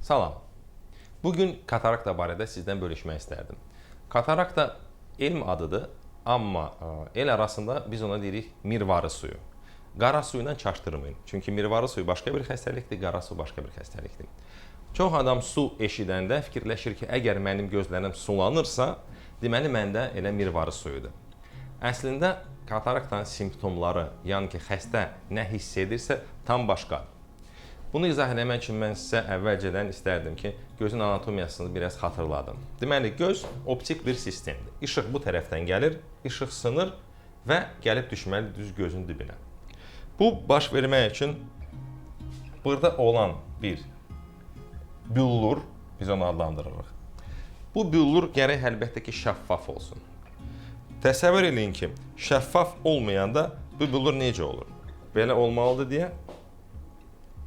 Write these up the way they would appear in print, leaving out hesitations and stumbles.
Salam. Bugün katarakta barədə sizdən bölüşmək istərdim. Katarakta elm adıdır, amma el arasında biz ona deyirik mirvarı suyu. Qara suyu ilə çaşdırmayın. Çünki mirvarı suyu başqa bir xəstəlikdir, qara su başqa bir xəstəlikdir. Çox adam su eşidəndə fikirləşir ki, əgər mənim gözlərim sulanırsa, deməli məndə elə mirvarı suyudur. Əslində kataraktanın simptomları, yəni ki, xəstə nə hiss edirsə tam başqadır. Bunu izah eləmək üçün mən sizə əvvəlcədən istərdim ki, gözün anatomiyasını biraz xatırladım. Deməli, göz optik bir sistemdir. İşıq bu tərəfdən gəlir, işıq sınır və gəlib düşməli düz gözün dibinə. Bu baş vermək üçün burada olan bir büllur, biz onu adlandırırıq. Bu büllur gərək əlbəttə ki, şəffaf olsun. Təsəvvür eləyin ki, şəffaf olmayanda bu büllur necə olur? Belə olmalıdır deyə,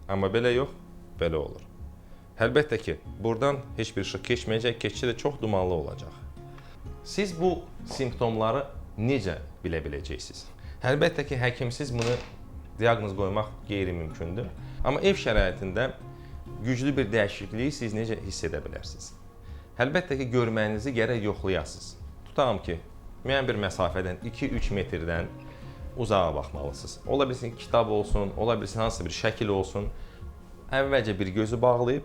amma belə yox, belə olur. Əlbəttə ki, buradan heç bir işıq keçməyəcək, keçsə də çox dumanlı olacaq. Siz bu simptomları necə bilə biləcəksiniz? Əlbəttə ki, həkimsiz bunu diaqnoz qoymaq qeyri-mümkündür. Amma ev şəraitində güclü bir dəyişikliyi siz necə hiss edə bilərsiniz? Əlbəttə ki, görməyinizi gərək yoxlayasınız. Tutalım ki, müəyyən bir məsafədən 2-3 metrdən uzağa baxmalısınız. Ola bilsin ki, kitab olsun, ola bilsin hansısa bir şəkil olsun. Əvvəlcə bir gözü bağlayıb,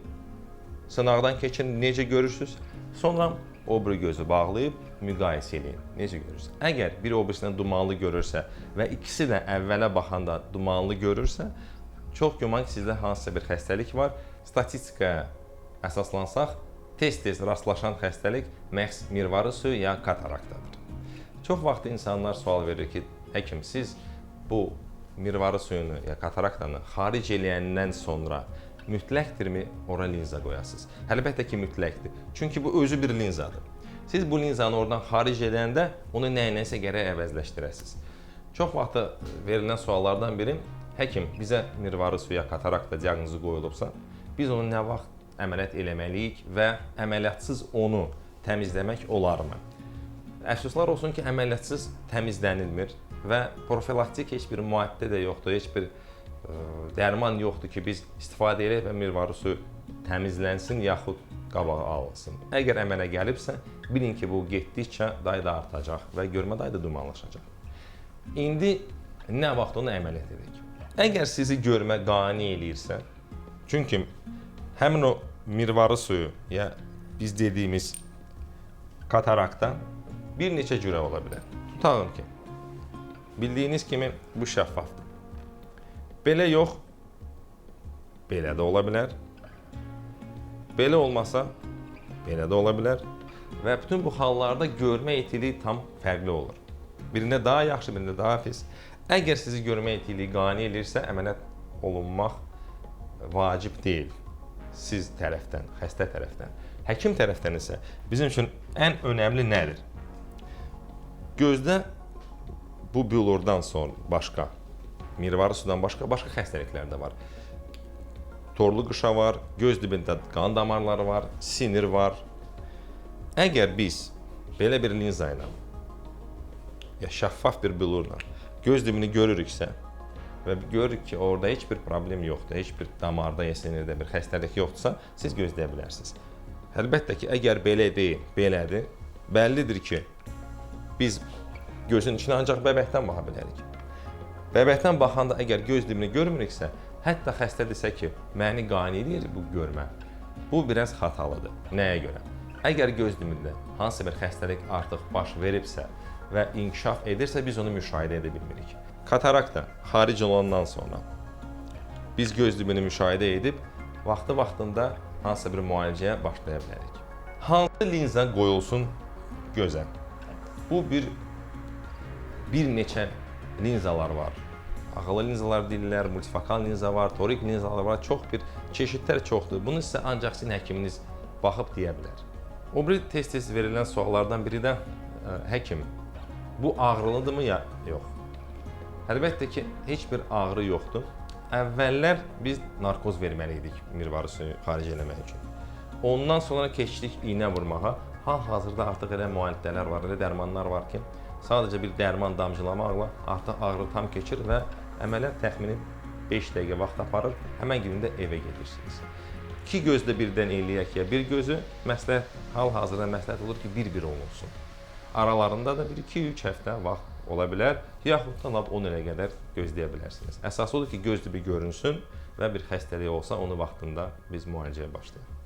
sınaqdan keçin, necə görürsünüz? Sonra o biri gözü bağlayıb müqayisə eləyin, necə görürsünüz? Əgər biri o birisindən dumanlı görürsə və ikisi də əvvələ baxanda dumanlı görürsə, çox güman ki, sizdə hansısa bir xəstəlik var. Statistikaya əsaslansaq, tez-tez rastlaşan xəstəlik məhz mirvarı suyu ya kataraktadır. Çox vaxt insanlar sual verir ki, həkim, siz bu mirvarı suyunu ya kataraktanı xaric eləyəndən sonra mütləqdirmi ora linza qoyasınız? Əlbəttə ki, mütləqdir. Çünki bu özü bir linzadır. Siz bu linzanı oradan xaric edəndə onu nəyinəsə gərək əvəzləşdirəsiniz. Çox vaxt verilən suallardan biri, həkim, bizə mirvarı suya katarakta diaqnozu qoyulubsa, biz onu nə vaxt əməliyyat eləməliyik və əməliyyatsız onu təmizləmək olarmı? Əfsuslar olsun ki, əməliyyatsız təmizlənilmir və profilaktik heç bir maddə də yoxdur, heç bir dərman yoxdur ki, biz istifadə edək və mirvarı suyu təmizlənsin yaxud qabağa alınsın. Əgər əmələ gəlibsə, bilin ki, bu getdikcə day da artacaq və görmə day da dumanlaşacaq. İndi nə vaxt onu əməliyyat edək? Əgər sizi görmə qane eləyirsə, çünki həmin o mirvarı suyu ya biz dediyimiz katarakta bir neçə cürə ola bilər. Tutalım ki, bildiyiniz kimi bu şəffafdır. Belə yox, belə də ola bilər. Belə olmasa, belə də ola bilər. Və bütün bu hallarda görmə itiliyi tam fərqli olur. Birində daha yaxşı, birində daha pis. Əgər sizi görmə itiliyi qane eləyirsə, əməliyyat olunmaq vacib deyil. Siz tərəfdən, xəstə tərəfdən. Həkim tərəfdən isə bizim üçün ən önəmli nədir? Gözdə bu büllurdan sonra başqa, mirvarı sudan başqa xəstəliklər də var. Torlu qışa var, göz dibində qan damarları var, sinir var. Əgər biz belə bir linza ilə ya şəffaf bir büllurla göz dibini görürüksə və görürük ki, orada heç bir problem yoxdur, heç bir damarda ya sinirdə bir xəstəlik yoxdursa, siz gözləyə bilərsiniz. Əlbəttə ki, əgər belə deyil, belədir, bəllidir ki, biz gözün içinə ancaq bəbəkdən baxa bilərik. Bəbəkdən baxanda əgər göz dibini görmürüksə, hətta xəstə desə ki, məni qane eləyir bu görmə, bu biraz xatalıdır. Nəyə görə? Əgər göz dibində hansısa bir xəstəlik artıq baş veribsə və inkişaf edirsə, biz onu müşahidə edə bilmirik. Katarakta xaric olandan sonra biz göz dibini müşahidə edib vaxtı-vaxtında hansısa bir müalicəyə başlaya bilərik. Hansı linza qoyulsun gözə? Bu bir neçə linzalar var. Ağıllı linzalar deyirlər, multifokal linza var, torik linzalar var. Çox bir çeşidlər çoxdur. Bunu sizə ancaq sizin həkiminiz baxıb deyə bilər. O biri tez-tez verilən suallardan biri də həkim, bu ağrılıdırmı ya yox? Əlbəttə ki, heç bir ağrı yoxdur. Əvvəllər biz narkoz verməli idik mirvarı suyu xaric eləmək üçün. Ondan sonra keçdik iynə vurmağa. Hal-hazırda artıq elə müalicələr var, elə dərmanlar var ki, sadəcə bir dərman damcılamaqla artıq ağrı tam keçir və əməliyyat təxmini 5 dəqiqə vaxt aparır. Həmən gündə evə gedirsiniz. İki gözdə birdən eləyək ya bir gözü, məsləhət hal-hazırda məsləhət olur ki, bir-bir olunsun. Aralarında da bir 2-3 həftə vaxt ola bilər, yaxud da lap 10 ilə qədər gözləyə bilərsiniz. Əsası odur ki, göz dibi görünsün və bir xəstəlik olsa onu vaxtında biz müalicəyə başlayaq.